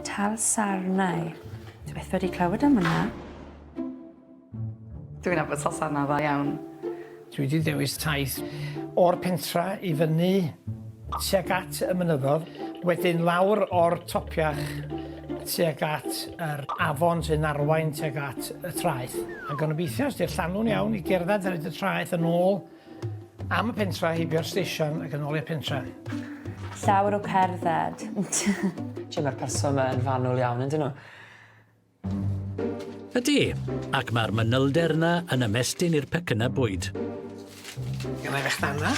Talsarnau. Dwi byth wedi clywed am hwnna. Dwi'n nabod Talsarnau dda iawn. Dwi wedi dewis taith o'r pentra i fyny tuag at y mynyddodd, wedyn lawr o'r topiach tuag at yr afon sy'n arwain tuag at y traeth. A gan obeithio, os di'r llanw'n iawn, i gerdded ar hyd y traeth yn ôl am y pentra, heibio'r stesion ac yn ôl i'r pentra. Llawer o cerdded. Jim, mae'r person yma yn fanwl iawn, yndyn nhw? Ydy, ac mae'r manylder yna yn ymestyn i'r pecynnau bwyd. Gynna i fechnana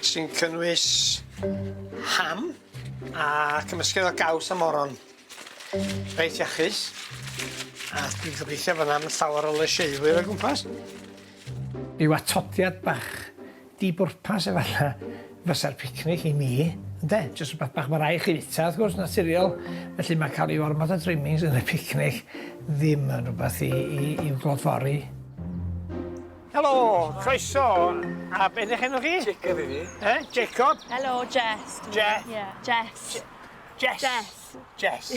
sy'n cynnwys ham a cymysgedd o gaws a moron. Reit iachus. A dwi'n gobeithio fod 'na'm llawer o lysieuwyr o gwmpas. Ryw atodiad bach di-bwrpas efalla fysa'r picnic i mi, ynde? Jyst rhywbeth bach ma' rai' chi fita wrth gwrs, naturiol. Felly ma' ca'l ryw ormod o trimmings yn y picnic ddim yn rhywbeth i i i'w glodfori. Helo, croeso. A be' 'di'ch enw chi? Jacob yw fi. Eh, Jacob? Helo, Jess. Je-? Ie, Jess. Jess. Jess. Jess.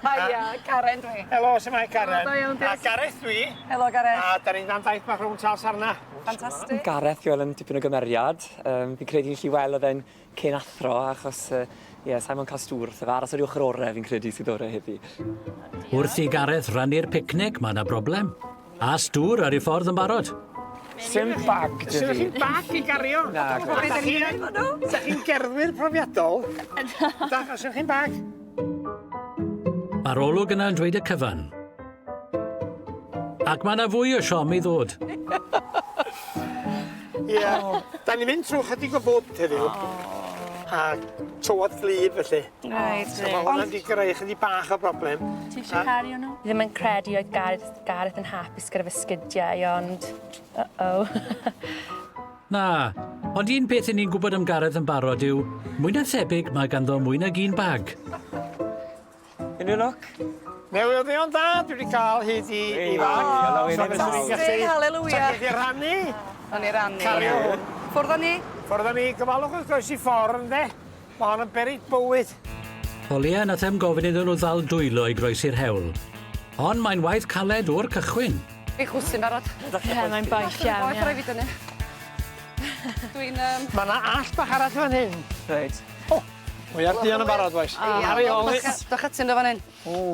Hiya, Karen dwi. Helo, shwmae Karen? Da iawn, diolch. A Gareth dwi. Helo Gareth. A da ni'n am daith bach rownd Talsarna. Ffantastig. Gareth fi yn dipyn o gymeriad. Um, fi'n credu nes i weld oedd e'n cyn athro achos uh, yeah, sa'i moyn cael stŵr wrtho fe. Aros ar ei ochr orau fi'n credu sydd orau heddi. Wrth i Gareth rannu'r picnic, mae yna broblem. A stŵr ar ei ffordd yn barod. Sim bag 'da fi. Sgynnoch chi'm bag i gario? Na. Da chi yn... Da chi'n gerddwyr profiadol? Da, os ydych chi'n bag? Mae'r olwg yna yn dweud y cyfan. Ac mae yna fwy o siom i ddod. Ie. Da ni'n mynd trwy chydig o fwd heddiw. A tywod gwlyb felly. Reit. So ma' hwnna 'di greu chydig bach o broblem. Ti eisiau cario nhw? Ddim yn credu oedd Gareth, Gareth yn hapus gyda fy sgidiau, ond... Uh-oh. Na, ond un peth 'yn ni'n gwybod am Gareth yn barod yw, mwy na thebyg mae ganddo mwy nag un bag. Unrhyw lwc? Newyddion da, dwi wedi cael hyd i, i fag. Fantastic, haleluia. Sa chi rannu? O'n i rannu. Cario hwn. Ffwrdd â ni. Ffwrdd â ni, gofalwch wrth groesi ffordd, ynde? Mae hon yn beryg bywyd. O leia nath e'm gofyn iddyn nhw ddal dwylo i groesi'r hewl. Ond mae'n waith caled o'r cychwyn. Fi'n chwysu'n barod. Ie, mae'n boeth iawn, ie. Rhaid fi dynnu. Dwi'n... Um... Mae yna allt bach arall fan hyn. Reit. O, mwyar duon yn barod, bois. Ar ei ôl hi. Dwch atyn nhw fan hyn. O.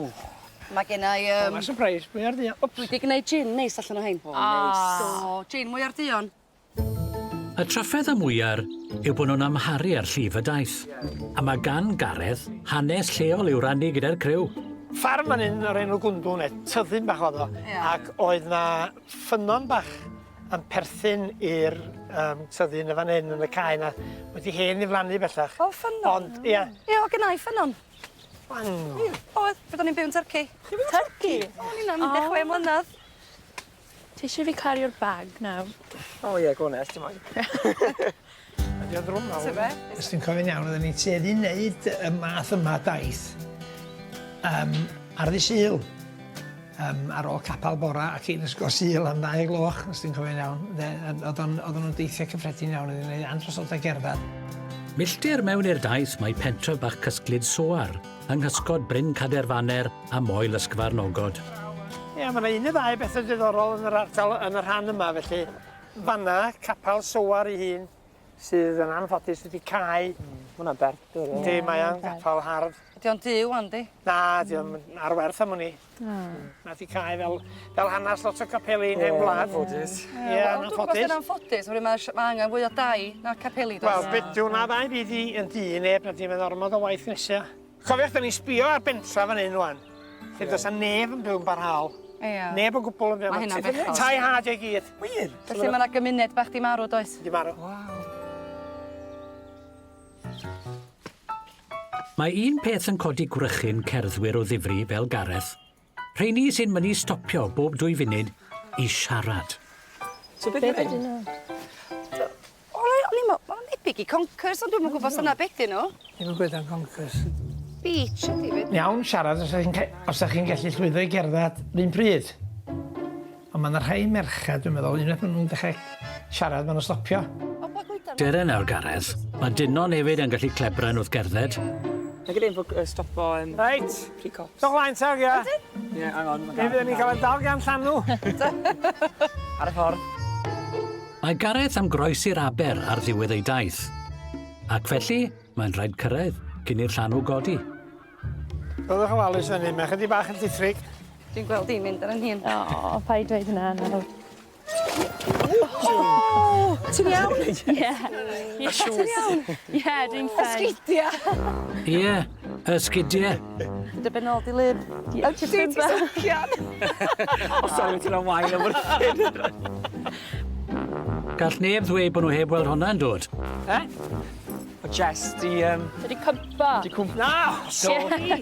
Mae gen i... Um... Mae'n surprise, mwyar duon. Dwi wedi gwneud gin neis allan o hein. O, neis. Do, gin mwyar duon. Y trafferth am mwyar yw bod nhw'n amharu ar llif y daith, a mae gan Gareth hanes lleol i'w rannu gyda'r criw. Ffarm fan hyn o'r enw Gwndw, neu tyddyn bach oedd o, ac oedd 'na ffynnon bach yn perthyn i'r um, tyddyn y fan hyn yn y cae 'na, wedi hen ddiflannu bellach. O, ffynnon? Ond, ia. Ie, oedd gynna i ffynnon. Wango. Oedd, pryd o'n i'n byw yn Turkey. Turkey? O'n i'n am 16 mlynedd. Ti eisiau fi cario'r bag nawr? O ie, go on os ti moyn. Ydy o'n drwm nawr? Ta be? Os dwi'n cofio'n iawn, oedden ni'n tueddu wneud y math yma daith um, ar ddy Sul, um, ar ôl capel bora ac un ysgol Sul am ddau gloch, os dwi'n cofio'n iawn. Oedden nhw'n deithiau cyffredin iawn, oedden ni'n andros o gerdded. Milltir mewn i'r daith mae pentref bach cysglyd Soar, yng nghysgod Bryn Cader Faner a Moel Ysgyfarnogod. Ie, mae yna un neu ddau bethau diddorol yn yr ardal, yn y rhan yma, felly fanna, capel Sowar ei hun, sydd yn anffodus wedi cau. Mm, ma' hwnna'n bert, dydi? Yndi, mae o'n gapel hardd. Ydy o'n du wan, di? Na, di o'n ar werth am wn i. Na di cau fel, fel hanes lot o capeli yn hen wlad. Ie, anffodus. Ie, yn anffodus. Dwi'n anffodus, oherwydd mae, mae angen fwy o dai na capeli, does? Wel, be, di hwnna ddau byd i yn dŷ neb, na di, mae'n ormod o waith nesa. Cofiwch, da ni'n sbio ar bentra fan hyn rwan, lle does 'na neb yn byw'n barhaol. Ia. Neb o gwbl yn byw. Ma' hynna'n bechod. Tai ha 'di o i gyd. Wir? Felly ma' 'na gymuned bach 'di marw, does? 'Di marw. Waw. Mae un peth yn codi gwrychyn cerddwyr o ddifri fel Gareth, rheini sy'n mynnu stopio bob dwy funud i siarad. So beth yw rhein? O le- o'n i'n me'wl ma' nw'n debyg i conkers ond dwi'm yn gwbo os dyna be' 'dyn nw. Ddim yn gweud am conkers. Beach ydi 'fyd. Iawn siarad os 'dach chi'n os 'dach chi'n gallu llwyddo i gerdded 'r un pryd. Ond ma' 'na rhai merched dwi'n meddwl unwaith ma' nw'n dechre siarad ma' nw'n stopio. Dere nawr Gareth, mae dynon hefyd yn gallu clebran wrth gerdded. Nag ydyn fod stopo yn... Reit. Pri cops. Dod lain ta, ia. Ie, hang on. Mi fyddwn ni'n cael ein dal gan llanw. Ar y ffordd. Mae Gareth am groesi'r aber ar ddiwedd ei daith. Ac felly, mae'n rhaid cyrraedd cyn i'r llanw godi. Byddwch yn ofalus fan hyn, mae chydig bach yn llithrig. Dwi'n gweld hi'n mynd ar 'yn hun. O, paid dweud hynna nawr. Ti'n iawn? Ie. Ie. Ti'n iawn? Ie, dwi'n fine. Sgidia. Ie, y sgidie. Dy ben ôl di lyb. Ie, ti'n socian. O, sori, ti'n am wael am wrthyn. Gall neb ddweud bod nhw heb weld hwnna'n dod. Eh? O, Jess, di... Wedi cwmpo. Di cwmpo. Na! Sorry.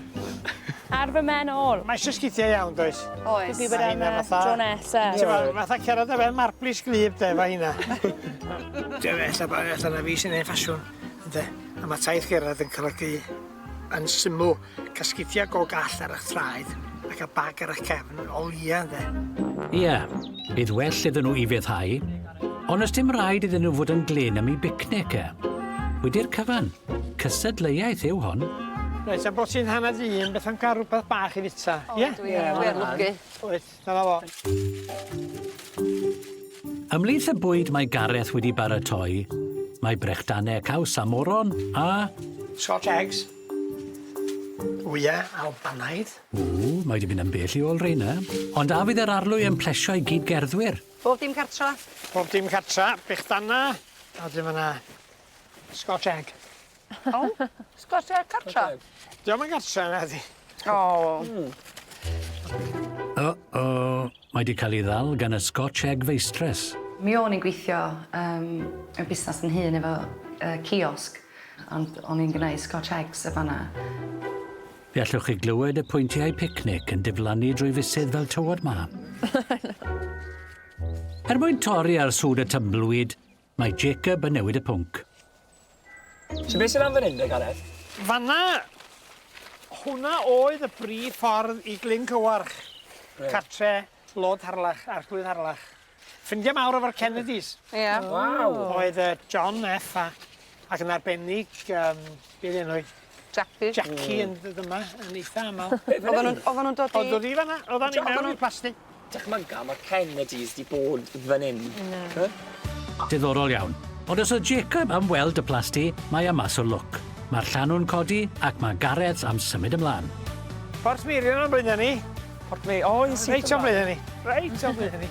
Ar fy mhen ôl. Mae eisiau sgidiau iawn, does? Oes. Dwi'n gwybod am Rheina y fatha- tro nesa. Ti'n gwbod, fatha cerdded ar ben marblis gwlyb de, efo heina. Dwi'n ella, ella na fi sy'n hen ffasiwn, ynde? A mae taith gerdded yn golygu yn syml, cael sgidiau go gall ar eich traed a cael bag ar eich cefn, o leia, ynde? Ie, bydd well iddyn nhw ufuddhau, ond oes dim rhaid iddyn nhw fod yn glên am eu bicnic e. Wedi'r cyfan, cystadleuaeth yw hon. Reit, am bod ti'n hanner di un, beth am gael rhywbeth bach i fita? Ie? Dwi yn lwgu. Wyt, dyna fo. Ymhlith y bwyd mae Gareth wedi baratoi, mae brechdanau caws a moron a... Scotch eggs. Wyau Albanaidd. Ww, mae wedi mynd yn bell i ôl reina. Ond a fydd yr arlwy yn plesio i gyd gerddwyr? Bob dim cartra. Bob dim cartra, bechdanna, a dim yna Scotch egg. O, Scotch egg cartra. Dio'm yn gartra na di. O. O-o, mae wedi cael ei ddal gan y Scotch egg feistres. Mi o'n i'n gweithio um, yn busnes yn hun efo kiosk, ond o'n i'n gwneud Scotch eggs y fanna. Fe allwch chi glywed y pwyntiau picnic yn diflannu drwy fusydd fel tywod mân. Er mwyn torri ar sŵn y tumbleweed, mae Jacob yn newid y pwnc. So beth sy'n am fan hyn, de, Gareth? Fanna, hwnna oedd y brif ffordd i Glyn Cywarch. Cartre Lord Harlech, Arglwydd Harlech. Ffrindiau mawr efo'r Kennedys. Ie. Waw! Oedd John F. A, ac yn arbennig, beth enw hi? Jackie. Jackie yn dod yma, yn eitha aml. Oedden nhw'n dod i... Oedd dod i fanna, oedden ni mewn i'r plasty. Dychmyga, mae'r Kennedys di bod fan hyn. Na. Diddorol iawn. Ond os oedd Jacob am weld y plasty, mae e mas o lwc. Mae'r llanw'n codi ac mae Gareth am symud ymlaen. Portmeirion o'n blaenau ni. Portmeirion, o, yn syth Reit o'n blaenau ni. Reit o'n blaenau ni.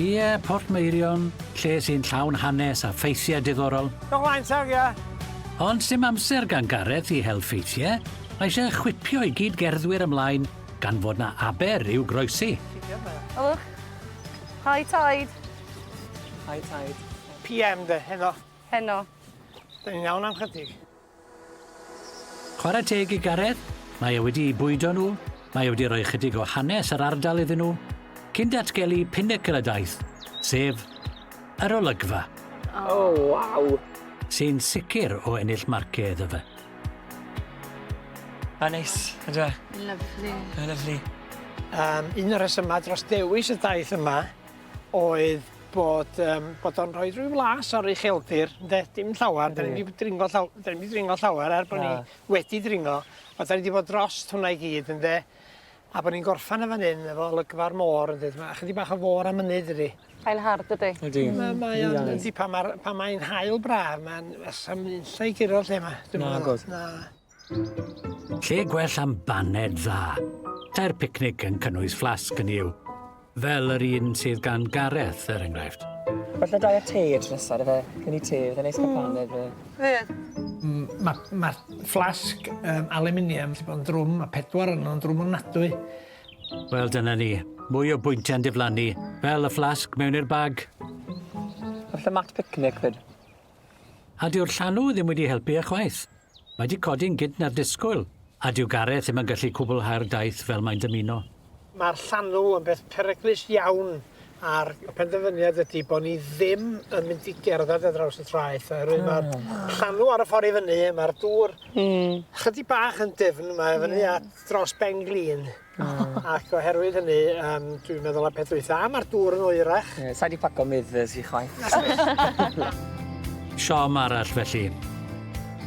Ie, Portmeirion, lle sy'n llawn hanes a ffeithiau diddorol. Dod lain ta, ia. Ond sim amser gan Gareth i hel ffeithiau. Mae eisiau chwipio i gyd gerddwyr ymlaen gan fod na aber i'w groesi. Ylwch. High tide. High tide. PM de, heno. Heno. Da ni'n iawn am chydig. Chwarae teg i Gareth, mae e wedi bwydo nhw, mae e wedi rhoi chydig o hanes yr ardal iddyn nhw, cyn datgelu pinnacle y daith, sef yr olygfa. Oh, waw! Sy'n sicr o ennill marciau iddo fe. A neis, yndyfe? Lovely. A lovely. Un o'r rhesymau dros dewis y daith yma oedd bod o'n rhoi rhyw flas o'r ucheldir, ynde? Dim llawer, da ni wedi dringo llaw, da ni wedi dringo llawer er bod ni wedi dringo, ond da ni wedi bod dros hwnna i gyd, ynde? A bod ni'n gorffan y fan hyn efo olygfa'r môr, ynde? Mae chydig bach o fôr a mynydd, ydy. Mae'n hard, ydy. Ydy. Mae o'n, ydy, pan mae'n haul braf, mae'n sam unlle i guro'r lle yma. Dwi'm yn Na, meddwl. gwd. Na. Lle gwell am baned dda. Tair picnic yn cynnwys fflasg yn yw. Fel yr un sydd gan Gareth, er enghraifft. Falle dau a te y tro nesaf, ife? Gen i te, fydde'n neis cael paned, fe. Fydd. Mae ma fflasg aluminium wedi bod yn drwm, mae pedwar yn nhw'n drwm ofnadwy. Wel, dyna ni. Mwy o bwyntiau'n diflannu, fel y fflasg mewn i'r bag. Falle mat picnic, fyd. A dyw'r llanw ddim wedi helpu ychwaith. Mae wedi codi'n gynt na'r disgwyl, a dyw Gareth ddim yn gallu cwblhau'r daith fel mae'n dymuno. Mae'r llanw yn beth peryglus iawn a'r penderfyniad ydy bod ni ddim yn mynd i gerdded ar draws y traeth oherwydd mae'r llanw ar y ffordd i fyny, mae'r dŵr chydig bach yn dyfn, mae fyny at dros ben glin. Ac oherwydd hynny, dwi'n meddwl am peth dwytha, a mae'r dŵr yn oerach. Ie, Sa i 'di paco mithers i chwaith. Siom arall felly.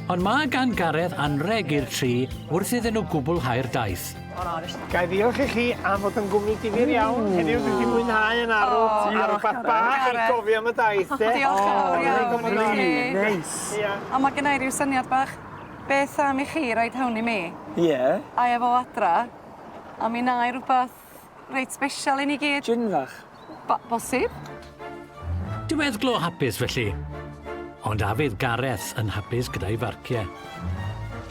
Ond mae gan Gareth anreg i'r tri wrth iddyn nhw gwblhau'r daith. Ga i ddiolch i chi am fod yn gwmni difyr iawn heddiw. Dwi 'di mwynhau yn arw. A rwbath bach i gofio am y daith, de? Diolch yn fawr iawn i chi. Neis. Ia. A ma' gynna i ryw syniad bach. Beth am i chi roid hawn i mi? Ie. A efo adra, a mi wna i rwbath reit sbesial i ni gyd. Gin fach. Bo- bosib. Diweddglo hapus felly. Ond a fydd Gareth yn hapus gyda'i farciau?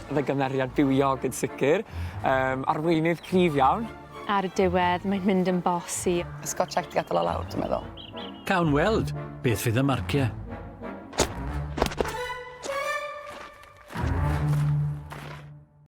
Oedd e'n gymeriad bywiog yn sicr. Um, arweinydd cryf iawn. Ar y diwedd, mae'n mynd yn bossy. Y Scotch egg 'di gadal o lawr, dwi'n meddwl. Cawn weld beth fydd y marciau.